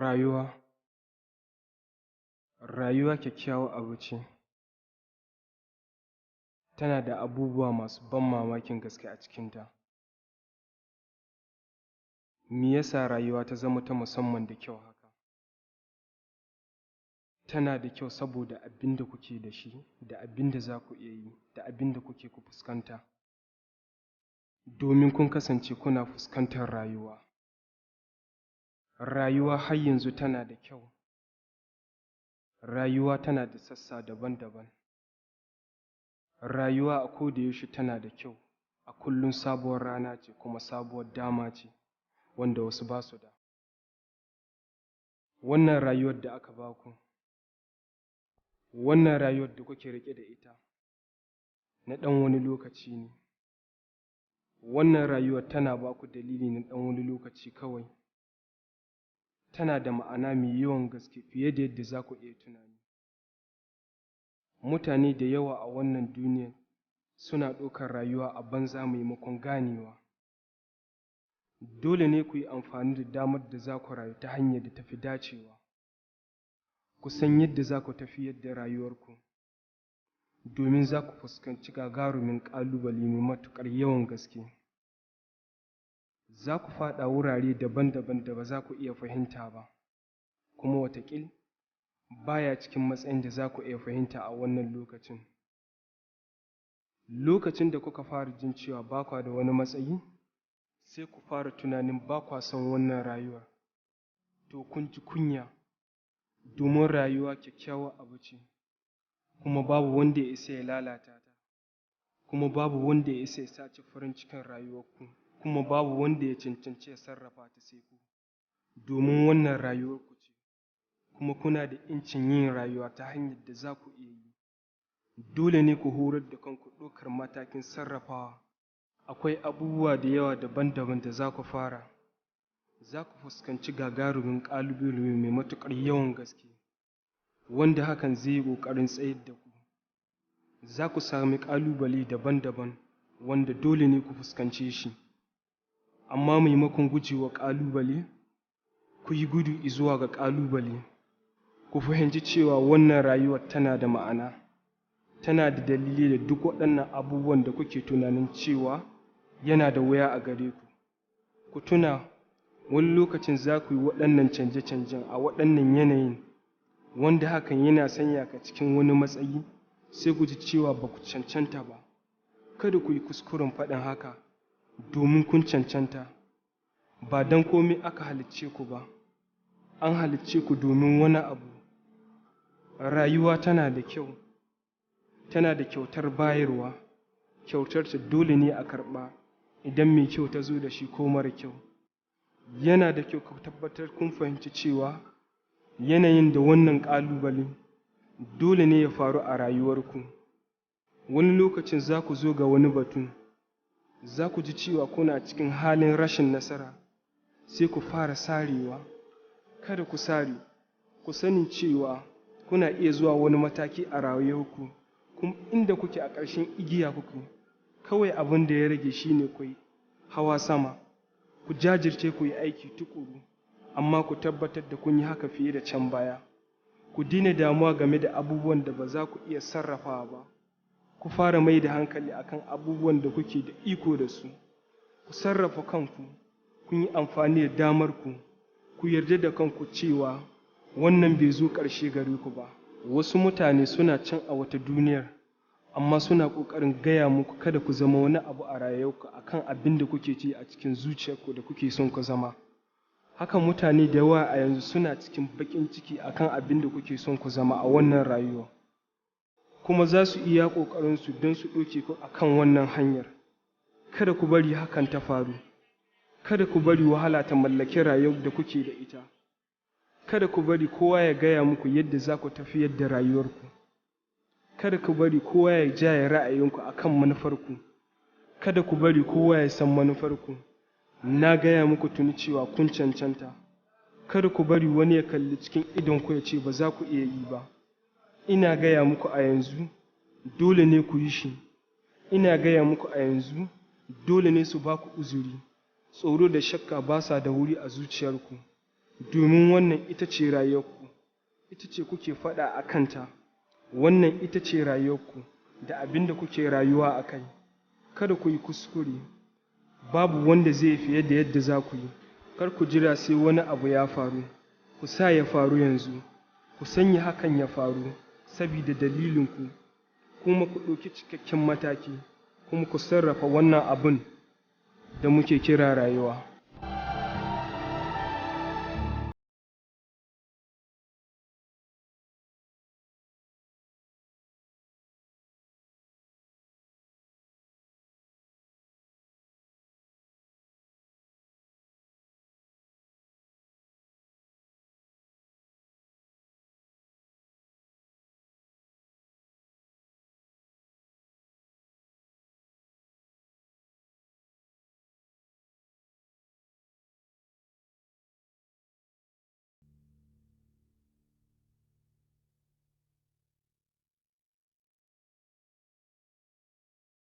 Rayuwa. Rayuwa kyakkyawar abu ce, tana da abubuwa masu ban mamakin gaske a cikinta. Me ya sa rayuwa ta zama ta musamman da kyau haka? Tana da kyau saboda abin da kuke da shi, da abin da za ku iya yi, da abin da kuke ku fuskanta, domin kun kasance kuna fuskantar rayuwa. Rayuwa har yanzu tana da kyau. Rayuwa tana da sassa daban-daban. Rayuwa a kodayaushe tana da kyau, a kullum sabuwar rana ce kuma sabuwar dama ce wanda wasu ba su da. Wannan rayuwar da aka ba ku, wannan rayuwar da kuke riƙe da ita, na ɗan wani lokaci ne. Wannan rayuwar tana ba ku dalili na ɗan wani lokaci kawai. Tana da ma'ana mai yawan gaske fiye da yadda za ku iya tunani. Mutane da yawa a wannan duniyar suna ɗaukar rayuwa a banza maimakon ganewa. Dole ne ku yi amfani da damar da za ku rayu ta hanyar da ta fi dacewa. Ku san yadda za ku tafiyar da rayuwarku, domin za ku fuskanci gagarumin ƙalubale mai matuƙar yawan gaske. Za ku faɗa wurare daban-daban da ba za ku iya fahimta ba, kuma wataƙil ba ya cikin matsayin da za ku iya fahimta a wannan lokacin. Lokacin da kuka fara jin cewa ba kwa da wani matsayi, sai ku fara tunanin ba kwa son wannan rayuwar, to kun ji kunya, domin rayuwa kyakkyawar abu ce, kuma babu wanda ya isa ya lalata ta, kuma babu wanda ya isa ya sace farin cikin rayuwarku, kuma babu wanda ya cancanci ya sarrafa ta sai ku, domin wannan rayuwarku ce, kuma kuna da ‘yancin yin rayuwa ta hanyar da za ku iya yi. Dole ne ku horar da kanku ɗaukar matakin sarrafawa. Akwai abubuwa da yawa daban-daban da za ku fara. Za ku fuskanci gagarumin ƙalubale mai matuƙar yawan gaske, wanda hakan zai yi ƙoƙarin tsayar da ku. Za ku sami ƙalubale daban-daban wanda dole ne ku fuskance shi. Amma maimakon gujewa ƙalubale, ku yi gudu izuwa ga ƙalubale. Ku fahimci cewa wannan rayuwar tana da ma'ana, tana da dalili da duk waɗannan abubuwan da kuke tunanin cewa yana da wuya a gare ku. Ku tuna, wani lokacin za ku yi waɗannan canje-canjen a waɗannan yanayin, wanda hakan yana sanya ka cikin wani matsayi, sai ku ji cewa ba ku cancanta ba. Kada ku yi kuskuren faɗin haka, domin kun cancanta. Ba don kome aka halicce ku ba, an halicce ku domin wani abu. Rayuwa tana da kyau, tana da kyautar bayarwa, kyautarta dole ne a karɓa idan mai kyau ta zo da shi ko mara kyau. Yana da kyau ku tabbatar kun fahimci cewa yanayin da wannan ƙalubale dole ne ya faru a rayuwarku. Wani lokacin za ku zo ga wani batu, za ku ji cewa kuna cikin halin rashin nasara, sai ku fara sarewa. Kada ku sare, ku sani cewa kuna iya zuwa wani mataki a rayuwarku, kuma inda kuke a ƙarshen igiya kuke, kawai abin da ya rage shi ne ku yi hawa sama. Ku jajirce ku yi aiki tuƙuru, amma ku tabbatar da kun yi haka fiye da can baya. Ku daina damuwa game da abubuwan da ba za ku iya sarrafawa ba. Ku fara mai da hankali akan abubuwan da kuke da iko da su. Ku sarrafa kanku, kun yi amfani da damarku, ku yarda da kanku cewa wannan bai zo ƙarshe gare ku ba. Wasu mutane suna can a wata duniyar, amma suna ƙoƙarin gaya muku kada ku zama wani abu a rayuwarku akan abin da kuke ji a cikin zuciyarku da kuke son ku zama. Haka mutane da yawa a yanzu suna cikin baƙin ciki akan abin da kuke son ku zama a wannan rayuwa. Kuma za su iya ƙoƙarinsu don su ɗauke ku a kan wannan hanyar. Kada ku bari hakan ta faru. Kada ku bari wahala ta mallaki rayuwar da kuke da ita. Kada ku bari kowa ya gaya muku yadda za ku tafiyar da rayuwarku. Kada ku bari kowa ya jaye ra'ayinku a kan manufarku. Kada ku bari kowa ya san manufarku. Na gaya muku tuni cewa kun cancanta. Kada ku bari wani ya kalli cikin idonku ya ce ba za ku iya yi ba. Ina gaya muku a yanzu, dole ne ku yi shi. Ina gaya muku a yanzu, dole ne su ba ku uzuri. Tsoro da shakka ba sa da wuri a zuciyarku. Domin wannan ita ce rayuwarku, ita ce kuke faɗa a kanta, wannan ita ce rayuwarku da abin da kuke rayuwa a kai. Kada ku yi kuskure, babu wanda zai fiye da yadda za ku yi. Kar ku jira sai wani abu ya faru, ku sa ya faru yanzu, ku sanya hakan ya faru sabida dalilinku, kuma ku ɗauki cikakken mataki, kuma ku sarrafa wannan abun da muke kira rayuwa.